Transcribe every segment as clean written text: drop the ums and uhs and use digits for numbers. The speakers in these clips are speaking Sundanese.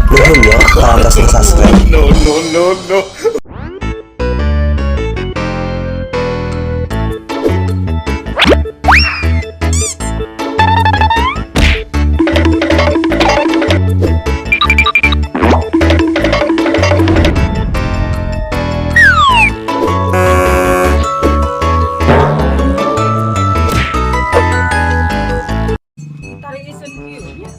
Nuhun ya, parantos subscribe. No, no, no, no. Tarik isen kieu nya.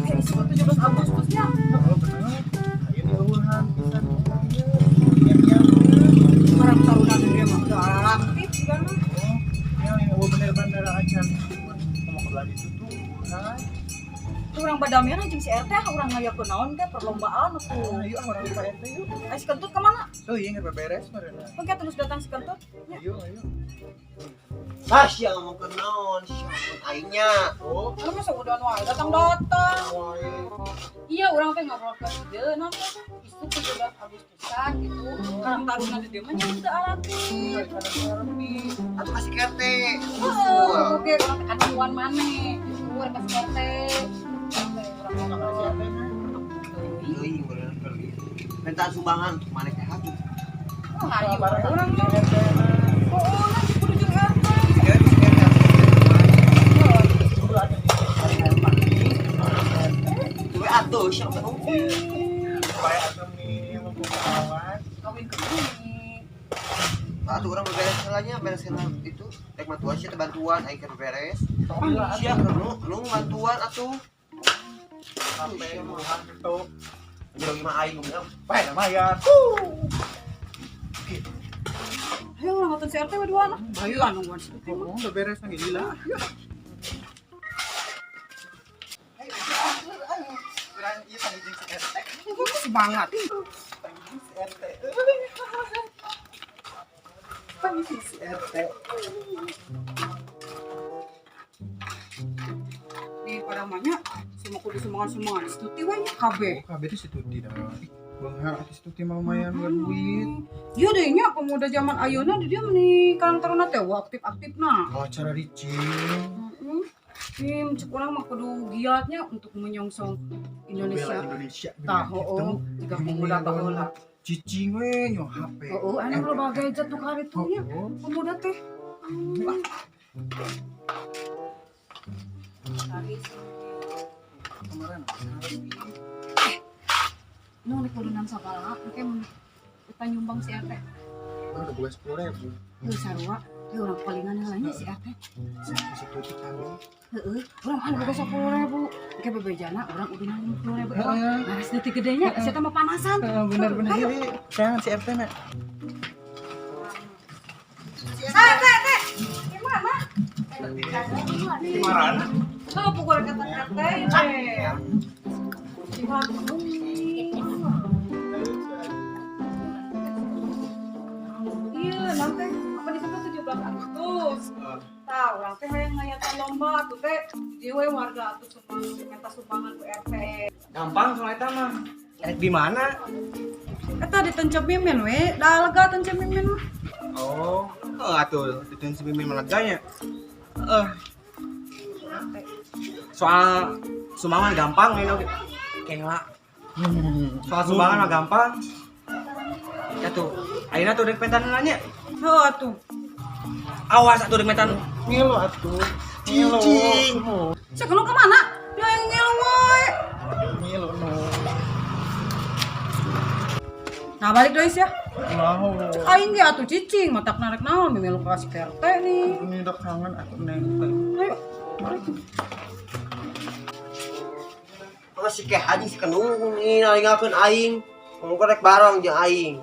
Eh, isu 17 Agustusnya. Oh, bener. Ayo dieuweuhan pisan. Barang tahunan dia mah udah aktif kan. Oh, yang eueuh bener-bener acan. Mau ke belah ditu tuh euweuhan. Tuh urang badamian jeung si RT urang ngayakeun naon teh perlombaan tuh. Ayo ah urang ka RT yuk. Ai si kentut kemana? Tuh ieu geus beberes meureunna. Engke terus datang si kentut. Nya. Ayo, ayo. Ah, sia ngomong ke naon, sia ngomong aingnya. Oh, Lu mah udah wae datang-datang. wae. Iya, urang teh ngobrol ke ieu naon teh isu 17 Agustusan gitu. Karang taruna di dieu mah nya udah aktif. Atuh kasih RT. Heeh, oke urang teh kanuan maneh. Isu rek kasih RT. Urang ngobrol. Euy, bener keur minta sumbangan untuk maneh teh atuh. Oh, hayu urang teh. Oh, nanti kudu jeung RT. Ya, si RT. Tuh atuh sia mah. Supaya atuh nih mumpung kawan. Kawin ke bumi. Atuh urang beberes heula beres heula itu rek bantuan sia teh bantuan aing keur beres. Sok Sia keur nu bantuan atuh. sampai euweuhan tuh. Jero mah aing ngomong. Bae mayar. Ayo urang nonton si RT we duaan. Ayo lah nungguan si RT. Oh, udah beres lagi gila. Ayo, ayo. Urang ieu panggil si RT. Semangat. Panggil si RT. Panggil si RT. Di padamanya semua kudu semangat-semangat. Si Tuti we nya kabeh. Oh, kabeh teh si Tuti dah. Ih, beunghar atuh si Tuti mah lumayan buat duit. Iya deh nya pemuda zaman ayeuna di dia meni karang taruna teh wah aktif-aktifna. Oh, acara ricin. Heeh. Ini cek urang mah kudu giatnya untuk menyongsong Indonesia. Bela Indonesia. Tah heueuh, jika pemuda baheula. Cicing we nyo HP. Heueuh, anu loba gadget tuh karitu nya. Oh, Pemuda teh. kemarin. Nu rek kudunan sabaraha engke mun kita nyumbang si RT. Udah boga 10.000. Heuh sarua, heuh urang palingan heula nya si RT. Si Tuti kali. Heeh, urang kan boga 10.000. Engke bebejana urang udunan 50.000. Heeh. Ngaras detik gedenya, sia teh mah panasan. Bener bener ini jangan si RT nak. Eh, teh, teh. Gimana? Gimana? Tuh pukul kata RT teh. Iya, nanti apa disebut 17 Agustus. Tah, urang teh hayang ngayakeun lomba atuh teh. Di we warga atuh sumbang minta sumbangan ku RT. Gampang soal eta mah. Rek di mana? Eta di Tencep Mimin we, da lega Tencep Mimin mah. Oh, heeh atuh ditun si Mimin meleganya. Heeh. Soal sumbangan gampang ini oke. Kengla. Soal sumbangan mah gampang. Ya tuh, ayeuna tuh rek pentan nanya. Heuh atuh. Awas atuh rek pentan. Ngilu atuh. Ngilu. Cicing. Cek lu kemana? Ya yang ngilu wae. Ngilu no. Nah balik deui sia. Mau. Cek aing ge atuh cicing, matak narek naon mimilu ka si RT nih. Ini udah kangen atuh neng. Ayo, balik. Apa si keh anjing si kenung nih nalingakeun aing. Ngomong rek bareng jeung aing.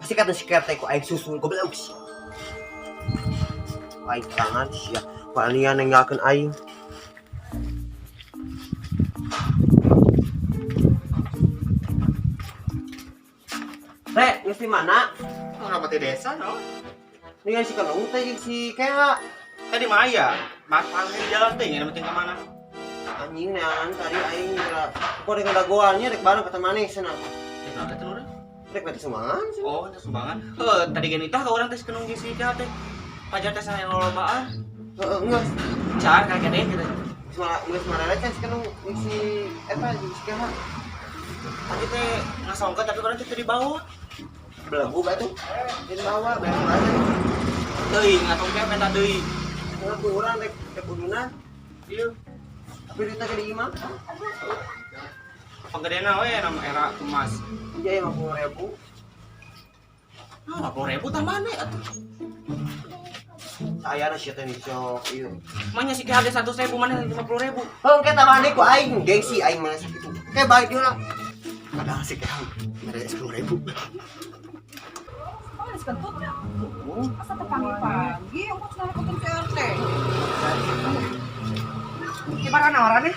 Pasti kata si RT ku aing susul goblok sia. Aing kangen sia. Wanian ninggalkeun aing. Rek, geus di mana? Kenapa di desa no? Nih si kenung teh jeung si Kea. Tadi mah aya. Mas panggil di jalan teh, yang penting ke mana? Anjing neangan tadi aing geura. Kok rek ngadagoannya rek bareng kata maneh cenah. Kenapa teh urang? Rek bete sumbangan cenah. Oh, itu sumbangan. Heuh, tadi gen itah ka urang teh kenung jeung si Kea teh. Pajar teh saya lolombaan. Heeh, geus. Can kakek deh gitu. Geus marana can si kenung si eta si Keha. Tadi teh ngasongkeun tapi urang teh teu dibawa. Belegu bae tuh. Dibawa bae mana. Teuing ngasongkeun menta deui. Ku urang rek kudunan. Ieu. Tapi duitna ke di imah. Panggedena we nama era emas. Iya 50.000. Ah, 50.000 tambahan we atuh. Saya na sia teh sok ieu. Manya si Keha ge 100.000 mana 50.000. Heuh engke tambahan deui ku aing, gengsi aing mana sakitu. Oke balik deui lah. Padahal si Keha mere 10.000. Oh, geus kentutnya. Asa teu panggil-panggil, ongkos cenah ketemu si RT. Gimana nawarannya?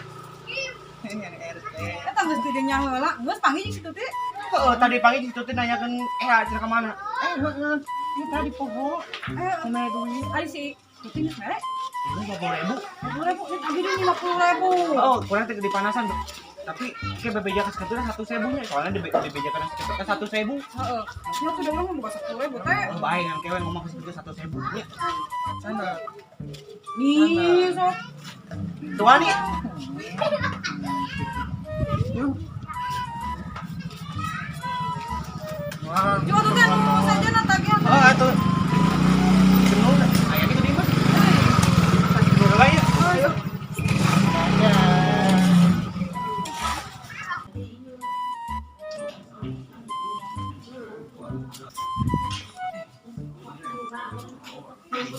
Eta geus gede nyaheula, geus panggil jeung si Tuti. Oh, tadi pagi si Tuti nanyakeun cenah ka mana? Heeh. Ieu tadi poho. Mere duit. Ari si Tuti geus mere 50.000. 50.000, ini tagih deui 50.000. Oh, kurang teh dipanasan. Tapi ke bebeja ka sakitu 1.000 nya, soalnya dibeja ka sakitu 1.000. Heeh. Nya tuh dong boga 10.000 teh. Oh, bae ngan kewe ngomong ka sakitu 1.000 nya. Sana. Nih, sok. Tuan nih. Wah. Coba tuh teh nu saja na tagihan. Oh, atuh. Senul aya gitu di mah. Senul lah ya. Ayo.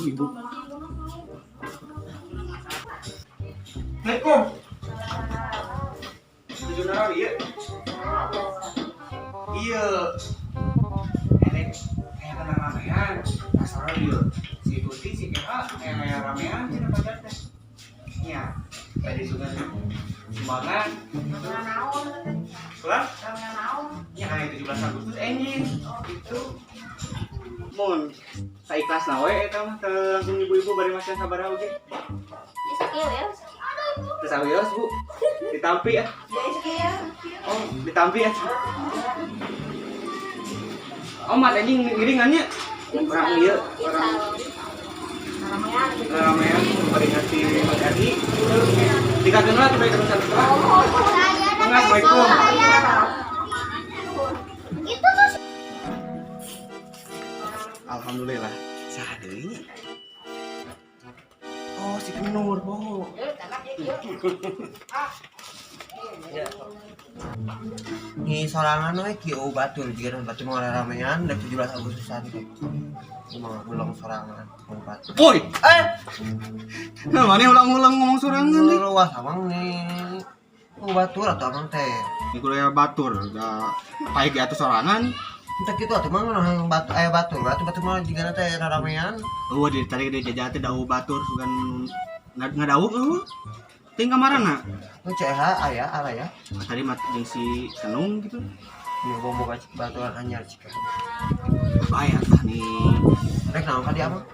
Ibu. Assalamualaikum. Tujuh narawi ya. Iya. Erek kayak kena ramean. Pasar ieu. Si Tuti si Keha kayak ramean cenah pacar teh. Nya. Tadi sugan sumbangan. Pulang? Ya hari 17 Agustus enjing. Gitu. Mun saikhlasna we eta mah teu langsung ibu-ibu bari masihan sabaraha oge. Teu sawios, Bu. Ditampi ah. Oh, ditampi ah. Oh, mat anjing ngiringannya. Urang ieu, urang ramean memperingati Mas Adi. Dikakeun lah tuh terus satu. Assalamualaikum. Alhamdulillah. Saha deui nya? Oh, si Kenur, Bo. Nih sorangan we kieu batur jiga batur mah ramean da 17 Agustusan teh. Kumaha ulang sorangan batur. Woi, Eh, nah mana ulang-ulang ngomong sorangan nih. luas abang nih. Oh, batur atau abang teh. Ini kudu aya batur, da pae ge atuh sorangan. Entah kitu atuh mah nu batu aya batur, batur batur mah jigana teh ramean. Oh, di tadi di jajah teh dawuh batur sugan ngadawuh eueuh. Ting kamarana? Nu CH aya ala ya. Tadi mah jeung si Senung gitu. Nih boga baturan anyar cika. Bae tah nih. Rek naon ka dia mah?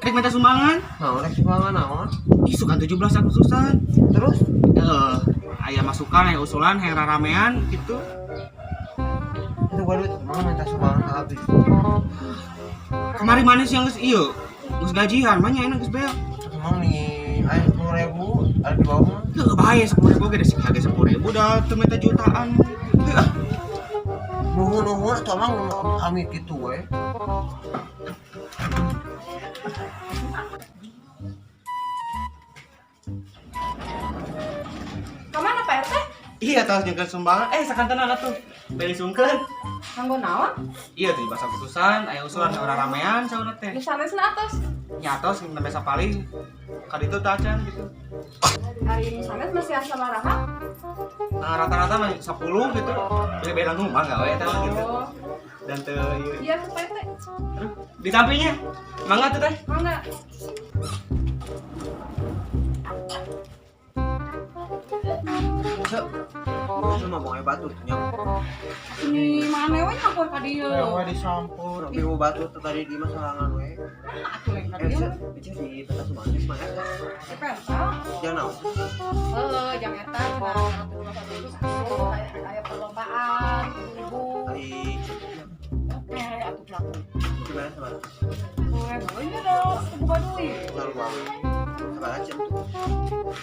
Rek minta sumbangan. Naon rek sumbangan naon? Ih, sugan 17 Agustusan. Terus Heeh, aya masukan, aya usulan, hayang raramean gitu. itu gua duit mah minta sumbangan ka abdi. Kemari manis yang geus ieu, geus gajian mah nya enak geus beak. Emang nih aya 10.000 ada di bawah mah. Heuh, bae 10.000 ge da si harga 10.000 da teu minta jutaan. Heuh, Nuhun-nuhun atau emang amit gitu we. Kamana Pak RT? Iya tos nyungkeun sumbangan, sakantenan atuh. Beli sungkeun. Kanggo naon? Iya tuh bahasa putusan, aya usulan orang ramean sauna teh. Nu sanesna atos. Nya tos nembe sapali ka ditu teh acan gitu. Hari nu sanes masih sabaraha? Nah, rata-rata mah 10 gitu. Beli langsung mah gawe eta mah gitu. Oh. Dan teu ieu. Iya, Pak RT. Aduh, ditampinya. Mangga tuh teh. Mangga. Cek. Itu mah mau batu nya. Ini mana we nyampur ka dieu? Ewa disampur. Tapi mau batu tuh tadi di masalangan we. Atuh lain ka Eh, dieu. cek, cek di peta sumbangan geus mah eta. Eh, penta. Jangan naon. Heeh, jang eta cenah 17 Agustus asup aya perlombaan ibu. Ai Oke, atuh pelaku. gimana sabar? 10.000 nya dong, buka duit. Lalu bang. Sabar aja tuh.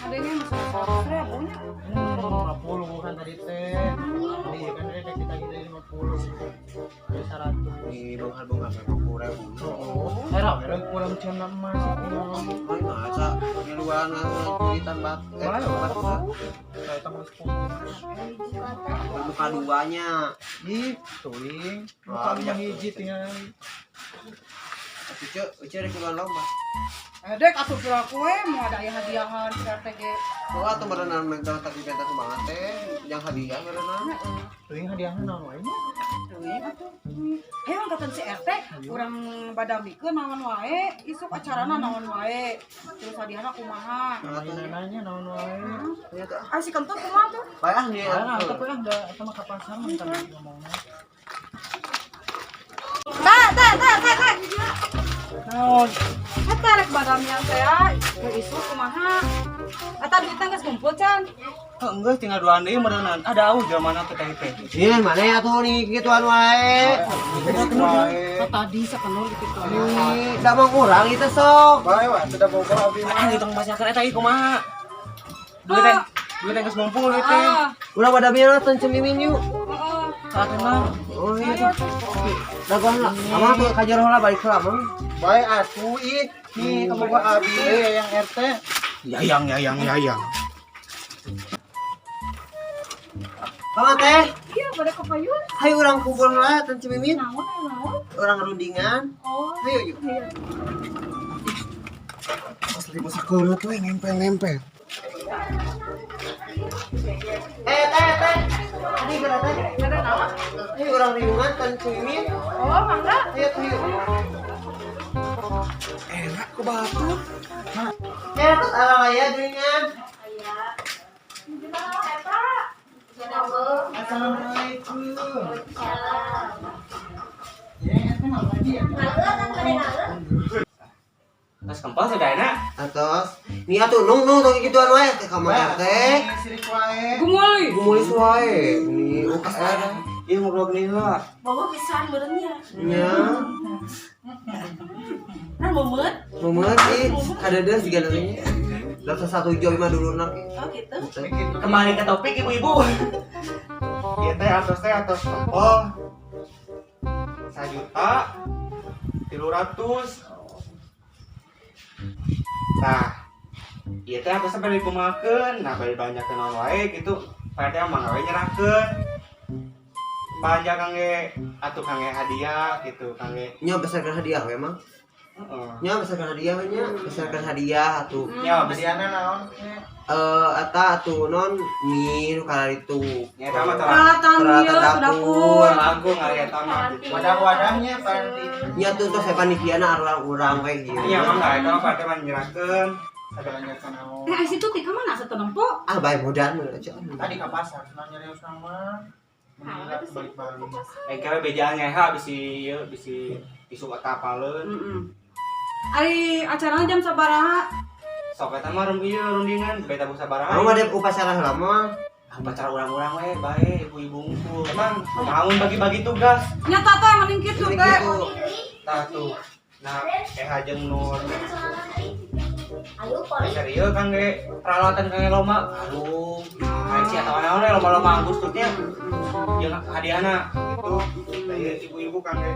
Adanya 100 ribu nya. 50 kan tadi teh. Iya kan tadi kita kita 50. Jadi 100. Di benghar-benghar 50 ribu. Oh, era era kurang jam emas itu. Oh, masa di luar julitan bat eh bat Saya tambah 10. muka duanya. Ih, tuing. Muka Wah, hiji tinggal. Uce, uce rek keluar lomba. Eh dek atuh pira kue mau ada aya hadiahan si RT ge. Oh, atau berenang mental tapi pentas banget teh, yang hadiah berenang. Tuing hadiahna naon wae nya? Teuing atuh. Ayo angkatan si RT urang badamikeun naon wae, isuk acarana naon wae. Terus hadiahna kumaha. Mainananya naon wae. Ya tuh. Ah si kentut kumaha tuh? Bae ah nih. Ah, tapi ah da eta mah ka pasar mah tadi ngomongna. Tah, tah, tah, tah, tah. Naon? Eta rek badamian teh ke isuk kumaha. Eta duitna geus kumpul can. Enggak, tinggal dua deui meureunan. Ada au zaman teh teh. Iya, mana ya tuh nih gituan wae. Wae. Tadi sakenur gitu. Ini damang urang itu sok. Bae wah, sudah bogo abi Ah, ngitung masyarakat eta ieu kumaha? Duit teh, duit teh geus ngumpul duit teh. Ah, Urang pada bieu teh cemimin yuk. heeh. Saat mah. Oh iya. Dagoan lah. Amang tuh kajar heula balik heula amang. Bae atuh ih. Nih kamu gua abi yang RT. Yayang, yayang, yayang. Kama teh? Iya, pada kepayun. Hayu urang kumpul heula teh cemimin. Naon naon? Urang rundingan. Oh, Hayu yuk. iya. Pas lagi sakeureuh tuh nempel-nempel. Eh teh teh. Ini geura teh. Ada naon? Hayu urang riungan teh cemimin. Oh, mangga. Hayu tuh yuk. Enak ku batur. Eh, terus ala ya geuningan. Assalamualaikum. Ya, RT mah lagi ya. Terus kempel sudah enak. Atos. Nih atuh nung nung tong gituan wae teh ka mana teh. Sirik wae. Gumuli. Gumulis wae. Ini UKR. Iya ngobrol gini lah. Bawa pisan meureunnya. Nya. Kan mumet. Mumet ih, kadedes juga namanya. Daftar 1 jam mah dulu nak. Oh gitu. Kembali ke topik ibu-ibu. Iya teh atos kempel. 1.300.000. Nah, iya teh atos sampai dikumakeun, nah bari banyak naon wae gitu. Pak teh mah gawe nyerahkeun. Banyak kangge atuh kangge hadiah gitu, kangge Nya besarkan hadiah we mah. heeh. Nya besarkan hadiah we nya, besarkan hadiah atuh. Nya besi Hadiahna naon? Eh eta atuh non mie nu kararitu. nya eta mah terang Peralatan Peralatan ieu dapur. dapur. lagu ngari eta mah gitu. Wadah-wadahnya panti. Nya tuh tos panitiana urang-urang we gitu. Iya mah eta mah Pak teh mah nyerahkeun. Ada naon. Eh, situ ti ka mana asa teu nempo? Ah bae modal mah aja. Tadi ke pasar, senang nyarios nama. Balik-balik. Eh kira bejaan ngeha bisi ieu bisi isuk eta apaleun. Heeh. Ari acarana jam sabaraha? Sok eta mah ieu rundingan beta busa Kamu sabaraha. mah dek upacara heula mah. Ah, pacar urang-urang we bae ibu-ibu ngumpul. Emang naon bagi-bagi tugas. Nyata teh mending kitu Mending teh. kitu. Tah tuh. Nah, jeung Nur. Ayo poli. Serius kangge peralatan kangge lomba. Aduh, kayak si atau naon we lomba-lomba Agustusnya. Jeung hadiahna gitu. Ieu ibu-ibu kangge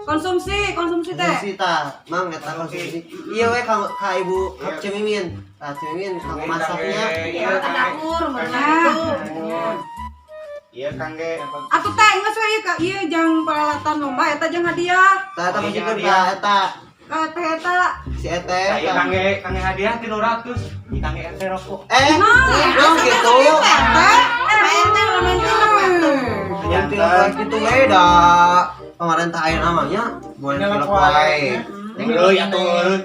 Konsumsi, konsumsi teh. Konsumsi tah, mang eta konsumsi. Iya we ka ka ibu ka Cemimin. Tah Cemimin kanggo masaknya. Iya Peralatan kangge. dapur meureunnya Nah. gitu. Iya kangge. Atuh teh geus we ieu ka ieu jang peralatan lomba eta jeung hadiah. Tah eta Iya, masukkeun hadiah. ka eta Ka teh eta. si Ete. Saya kangge kangge hadiah 300. Di kangge RT rokok. Eh, Nah, nah gitu. Teh, eh Jangan gitu we da pemerintah aya namanya boleh Nyelek tilep wae. wae. Euy atuh.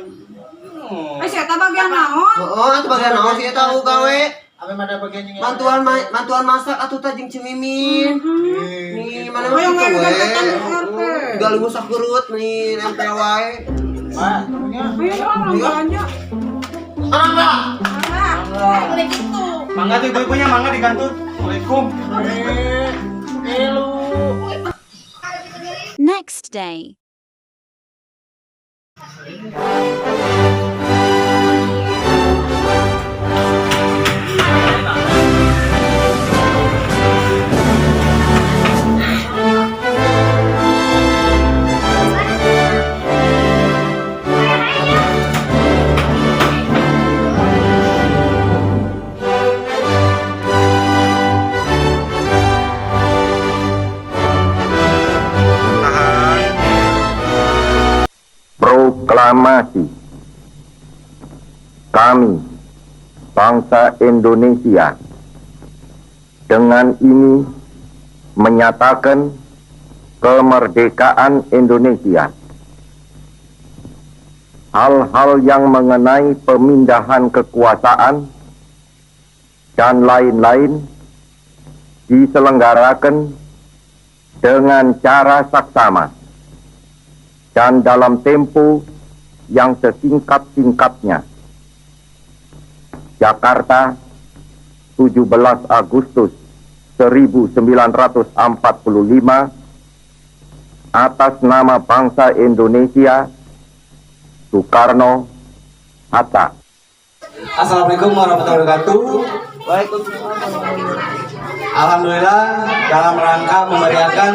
Eh, si eta bagian naon? Heeh, atuh bagian naon sih eta gawe? Apa ada bagian yang Bantuan bantuan masak atuh tah jeung Cemimin. Nih, mana mah Hoyong gitu we we. gantetan di RT. Gali musak gerut nih nempel wae. Pak, punya. Ayo orang belanja. Mangga. Mangga. Boleh gitu. Mangga tuh ibu-ibunya mangga digantung. Assalamualaikum. Eh, lu. Next day. Proklamasi. Kami, bangsa Indonesia, dengan ini menyatakan kemerdekaan Indonesia. Hal-hal yang mengenai pemindahan kekuasaan dan lain-lain diselenggarakan dengan cara saksama dan dalam tempo yang sesingkat-singkatnya. Jakarta, 17 Agustus 1945, atas nama bangsa Indonesia, Soekarno Hatta. Assalamualaikum warahmatullahi wabarakatuh. Waalaikumsalam. Alhamdulillah, dalam rangka memeriahkan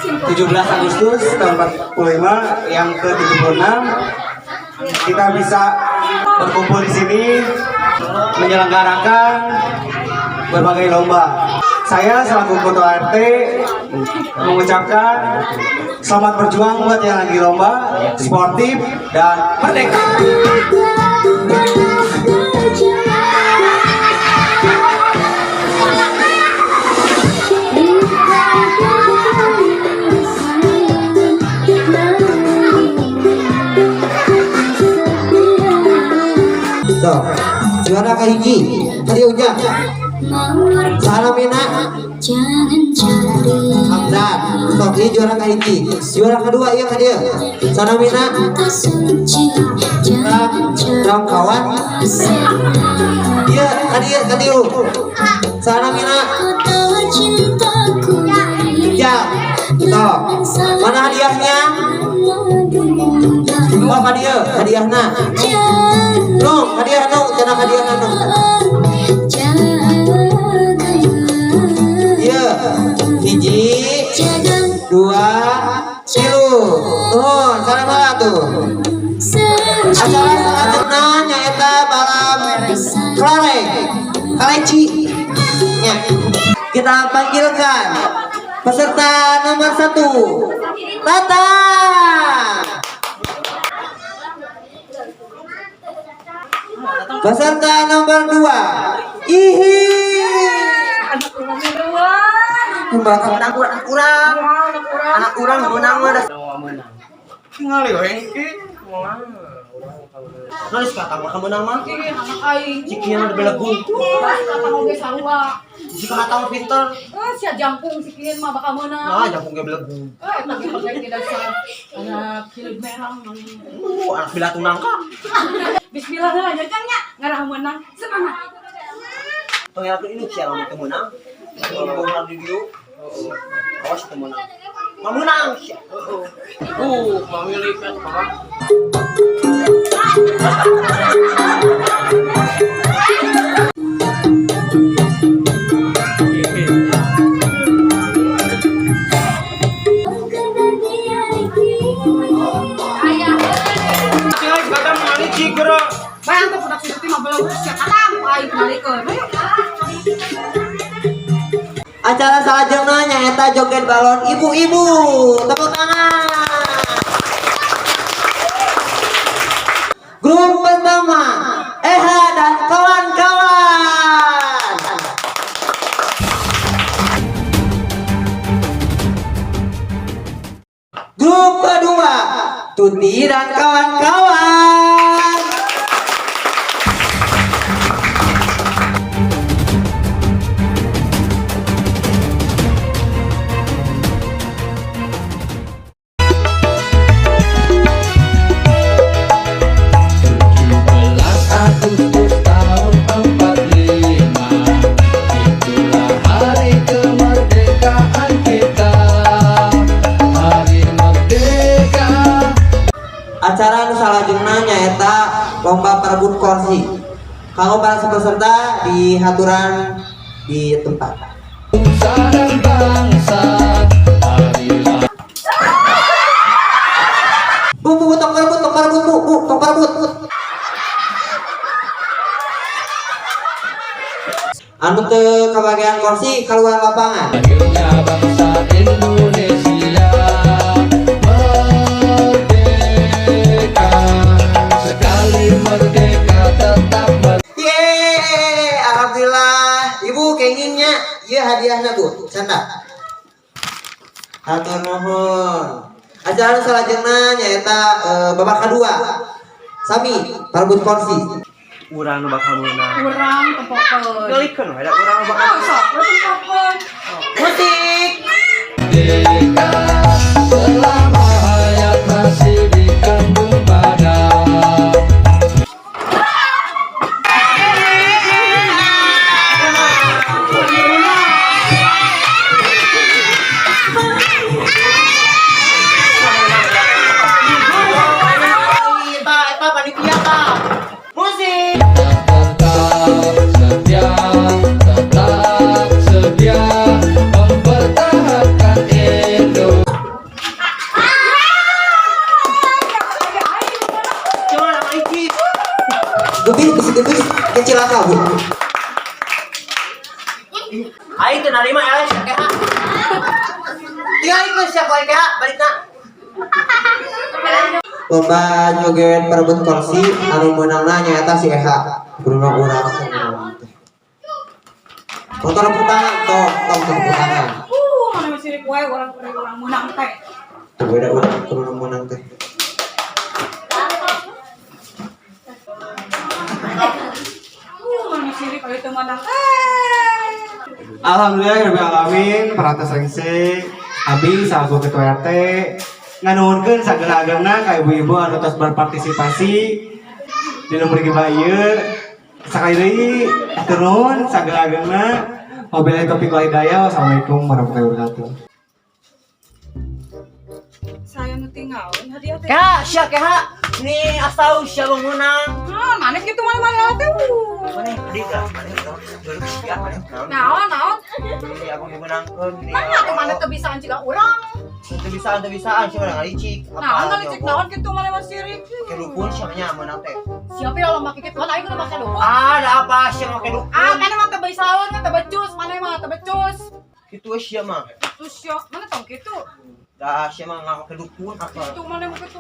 17 Agustus tahun 45 yang ke-76, kita bisa berkumpul di sini menyelenggarakan berbagai lomba. Saya selaku Ketua RT mengucapkan selamat berjuang buat yang lagi lomba, sportif dan merdeka. So, juara kahiji tadi ujang. Salamina Hamdan. Sok, ini juara kahiji. Juara kedua iya ka dieu. Salamina Ram kawan. Iya, ka dieu ka dieu. Salamina Ujang. Sok, mana hadiahnya? Oh, ka dieu, hadiahna. Nung, hadiah nung, cenah hadiahna nung. Iya, hiji, dua, tilu. Nuhun, salam tuh. Acara selanjutnya nyaeta balap kelereng, kaleci. Ya. Kita panggilkan peserta nomor 1, Tata. Peserta nomor 2, Ihi. Anak urang duluan. Anak urang, anak urang, Anak urang. anak urang menang mah dah. Tinggal ya, engke. Nah, kata mah menang mah. Ih, anak aing. Cikian udah belegu. Kata oge sarua. Si kata mah pinter. Eh, sia jangkung sikieun mah bakal meunang. Nah, jangkung ge belegu. Eh, eta ge pagae ge dasar. Anak hidup merah. Anak bila nangka. Bismillah heula nya Jang nya. Ngarah meunang. Semangat. Pengen ini sih lamun teu meunang. Kalau di dieu. Awas teu meunang. Mah meunang sia. Heeh. Mamili kan sekolah. Tinggal kata mengali cikro. Bayang tuh budak si mah belum sia katang ku aing kenalikeun. Ayo. Acara salajengna nyaeta joget balon ibu-ibu. Tepuk tangan. Grup pertama, Eha dan kawan-kawan. Grup kedua, Tuti dan kawan-kawan. Agustus tahun 45, itulah hari kemerdekaan kita. Hari merdeka. Acara nu salajengna nyaeta lomba perebut kursi. Kanggo para peserta dihaturan di tempat. Nusa dan bangsa. Hari Bu, bu, bu, tong perebut, tong perebut, bu, bu, tong perebut. Anu teu kabagian kursi keluar lapangan. lahirnya bangsa Indonesia. Merdeka. Kengingnya, ieu hadiahna, Bu. Canda. Hatur nuhun. Acara salajengna nyaeta babak kedua. Sami parebut kursi. Urang nu bakal meunang. Urang tempokeun. Ngelikeun we da urang nu bakal. Ah, sok, urang tempokeun. Musik. Merdeka selama hayat masih dikandung badan. Eta eta panitia ta. Musik. Tetap setia, tetap setia mempertahankan Indonesia. Coba lah Iki. Gebis bisi gebis kecilaka, Bu. Aing teu narima eleh sia keha. Tinggal ikut sia ku aing keha balikna. Lomba joget perebut kursi anu meunangna nyaeta si Eha. Kuduna urang teh meunang teh. Tong tepuk tangan, tong, tong tepuk tangan. Mana masih sirik wae urang urang meunang teh. Tuh beda urang kuduna meunang teh. Mana sirik ayo teu meunang. Eh. Alhamdulillah rabbil alamin, parantos rengse abi salaku ketua RT nganuhunkeun sagala-ageungna ka ibu-ibu anu tos berpartisipasi di lembur giba ieu. Sakali deui hatur nuhun sagala-ageungna. Wabillahi taufiq wal hidayah. Wassalamualaikum warahmatullahi wabarakatuh. Saya nu tinggalin hadiah teh. Keha, sia keha. Nih asal sia meunang. Nah, mana kitu mana-mana teh. Maneh tadi dah, maneh duduk sia maneh. Naon, naon? Ini aku meunangkeun. Mana tuh mana teu bisaan jiga urang. Teu bisaan, teu bisaan sia mah ngalicik. Naon ngalicik naon kitu mana mah sirik. Ke dukun sia mah nya meunang teh. Siapa yang lomba kikituan aing kudu make dukun. Ah, ada apa sia make dukun? Ah, mana mah teu bisaeun, teu becus, mana mah teu becus. Kitu we sia mah. Terus sia, mana tong kitu? Dah sia mah ngaku ke dukun apa. Kitu mana mah kitu.